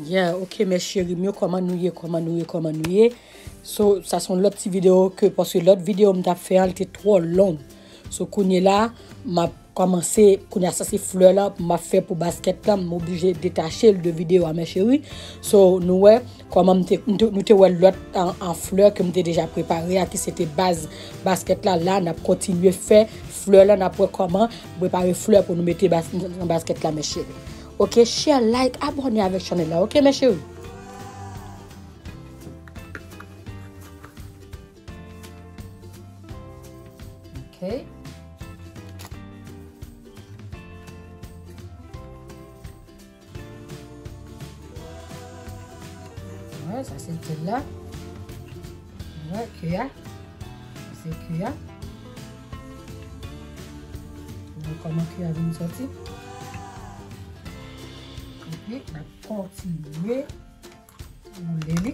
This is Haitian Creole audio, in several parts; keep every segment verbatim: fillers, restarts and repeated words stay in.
Yeah, ok, mes chéris m yo, kòman nou ye, kòman nou ye, kòman nou ye? So, sa se yon lòt ti videyo ke, paske lòt videyo m t ap fè an, li te twò long. So, kounye la, m ap kòmanse, kounye a, sa se flè la, m ap fè pou baskèt la, m oblije detache l de videyo a, mes chéris. So, nou wè, kòman m te, m te, nou te wè lòt an, an flè ke m te deja prepare a, ki se te baz baskèt la. La, n ap kontinye fè flè la, n ap wè kòman prepare flè pou nou mete bas-, nan baskèt la, mes chéris. Ok, share, like, abòne avèk chanèl la, ok, mes chéris? Ok. Wè, sa se tèl la. Wè, ke a. Sa se ke a. Wè kòman ke a vin sòti. Epi, n ap kontinye woule li.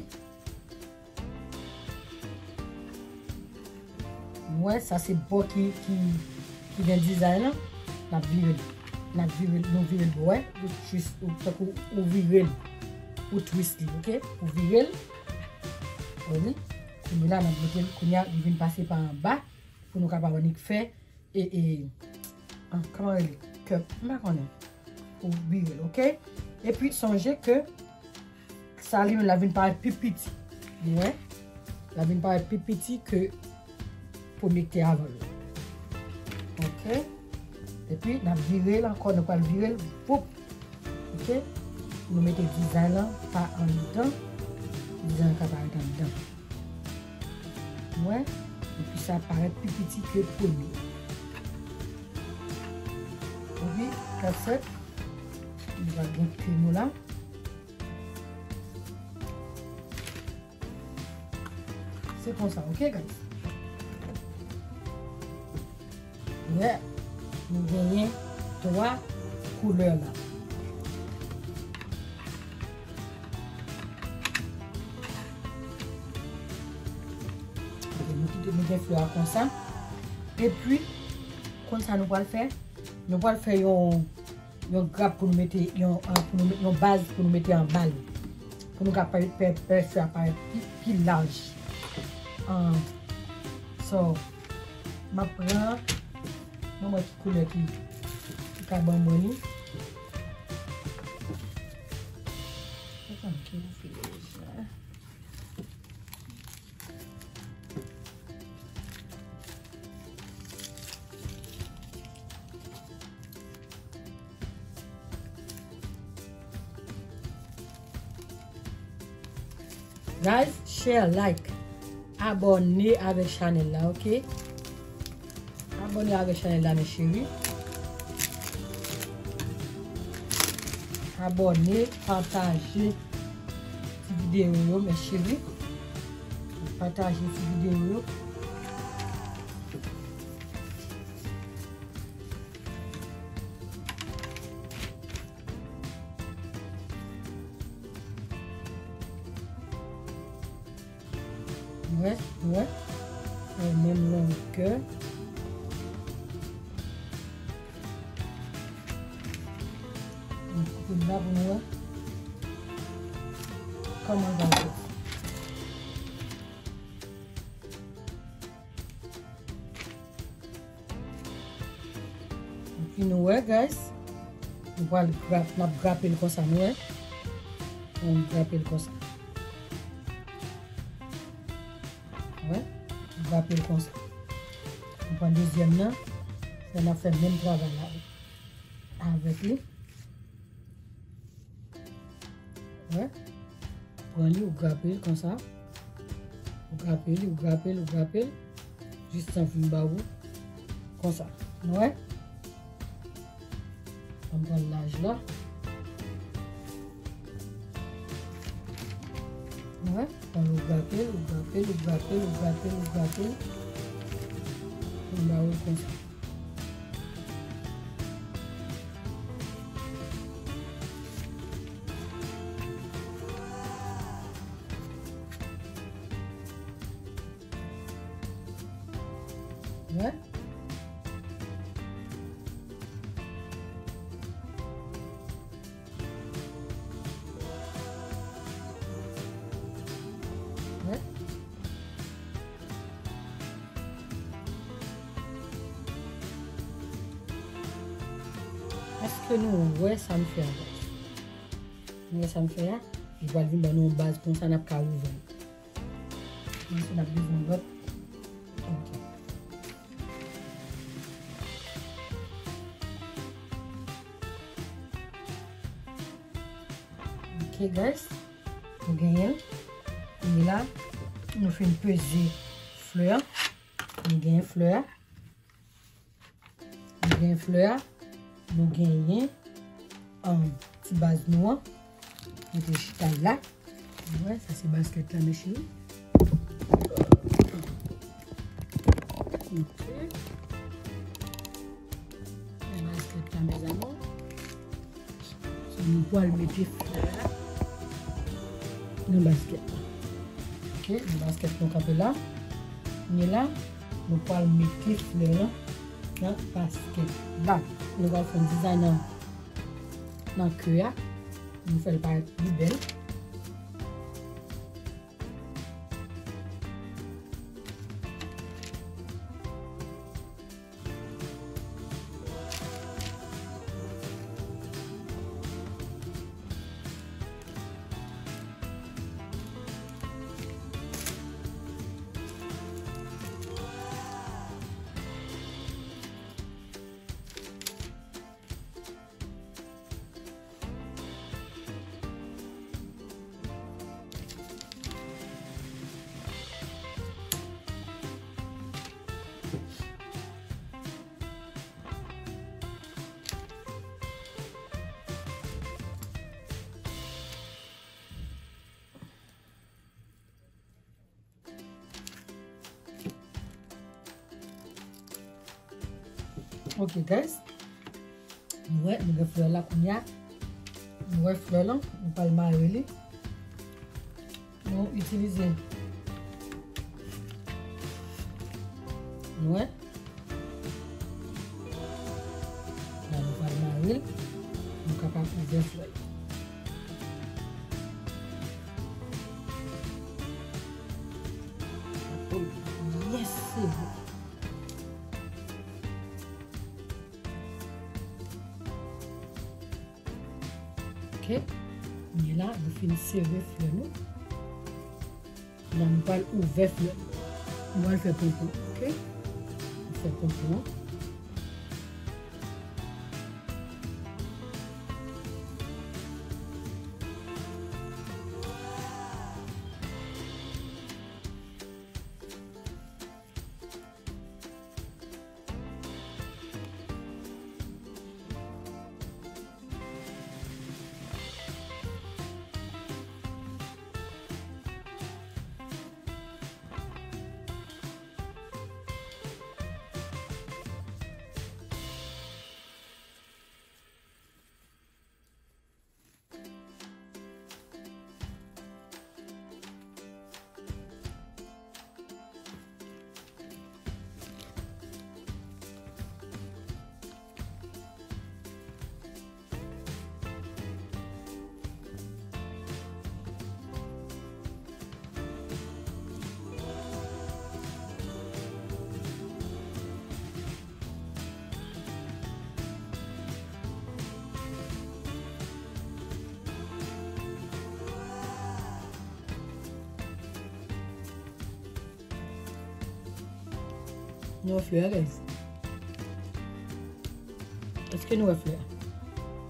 Nou wè, sa se bò ki, ki, ki gen dizay lan. N ap vire l. N ap vire l, nou vire l bò, wè. Ou twist, ou, tankou ou vire l. Ou twist li, ok? Ou vire l. Wè li. Kounye la, n ap mete l, kounye a, li vin pase pa anba. Pou nou kapab annik fè e, e, an, kòman rele? Cup, m pa konnen. Pou vire l, ok? Epi, sonje ke sa li menm la vin parèt pi piti. Ou wè? La vin parèt pi piti ke premye ki te avan l. Ok? Epi, n ap vire l ankò, nou pral vire l, voup. Ok? Pou nou mete dizay lan pa anndan. Dizay lan ka parèt anndan. Wè? Epi sa parèt pi piti ke premye. Epi, that's it. Nou va gen ke nou la. Se konsa, ok, guys? Yeah. Nou genyen twa koulè la. Ok, nou kite, nou gen flè a konsa. Epi, konsa nou pral fè. Nou pral fè yon, yon grap pou nou mete, yon, ah, pou nou met, yon baz pou nou mete anba l. Pou nou ka pè, pè, pè flè a parèt pi, pi laj. Ah, so, m ap pran, mwen wè ki koulè ki, ki ka ban mwen li. Atann, ki koulè sa? Guys, share, like, abòne avèk chanèl la, ok? Abòne avèk chanèl la, mes chéris. Abòne, pataje ti videyo yo, mes chéris. Pataje ti videyo yo. Wè, wè. Wè, menm longè. Mwen koupe l la pou nou wè kòman l va fèt. Epi nou wè, guys. Nou pral grap, n ap grape l konsa, nou wè. N ap grape l konsa. Wè, n ap grape l konsa. Nou pran dezyèm nan. Fè n ap fè menm travay la avèk li. Wè. Pran li, ou grape l konsa. Ou grape li, ou grape l, ou grape l. Jis tan fin ba ou. Konsa. Nou wè? Ann pran laj la. Nou wè? Pran l, ou grape l, ou grape l, ou grape l, ou grape l, ou grape l. Fin ba ou konsa. Wè. Ke nou wè sa m fè a, guys. Nou wè sa m fè a? Li pral vin ban nou yon baz konsa n ap ka ouvè l. Mwen se n ap bezwen lòt. Ok. Ok, guys. Nou genyen l. Kounye la, nou fin peze flè. Nou genyen flè. Nou genyen flè a, nou genyen, um, ti baz nou an. Mete chita l la. Ou wè, sa se baskèt la, mes chéris. Ok. Baskèt la, mes amours. So, nou pral mete flè a nan baskèt la. Ok, nan baskèt nou kanpe la. Kounye la, nou pral mete flè lan nan baskèt la. Nou pral fè yon dizay nan, nan ke a. Nou fè l parèt pi bèl. Ok, guys. Nou wè, nou gen flè la kounye a. Nou wè flè lan, nou pral mare li. Nou itilize. Nou wè. La, nou pral mare l. Nou kapab ouvè flè l. Yes, se bon. Ok. Kounye la, nou fin sere flè nou. La, nou pral ouvè flè nou. Nou pral fè ponpon, ok? Nou fè ponpon an. Nou wè flè a, guys. Èske nou wè flè a?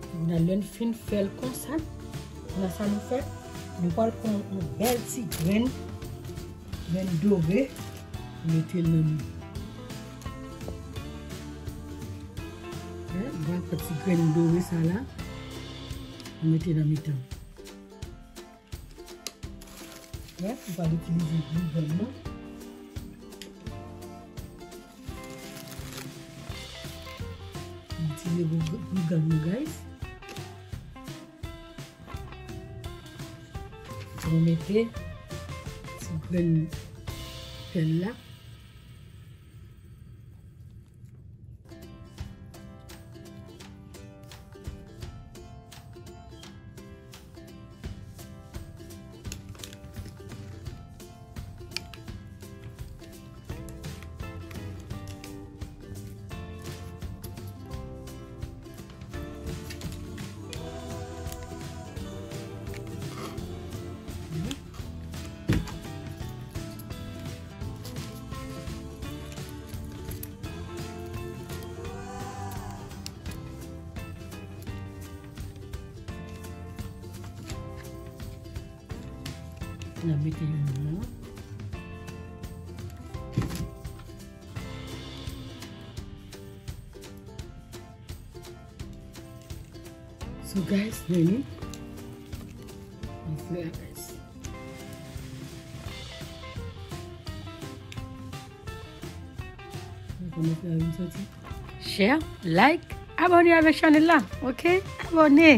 Kounye a, lè n fin fè l konsa, kounye a sa nou fè, nou pral pran yon bèl ti grenn, grenn dore, mete l nan men. Hein, nou pral pran ti grenn dore sa la, nou mete nan mitan. Wè, nou pral itilize glou gun nou. Nou itilize glou, glou gun nou, guys. Pou nou mete ti grenn pèl la. N ap mete youn nan. So guys, men li. Mwen fè a, guys. Mwen kòmanse a vin soti. Share, like, abòne avèk chanèl la, ok? Abòne.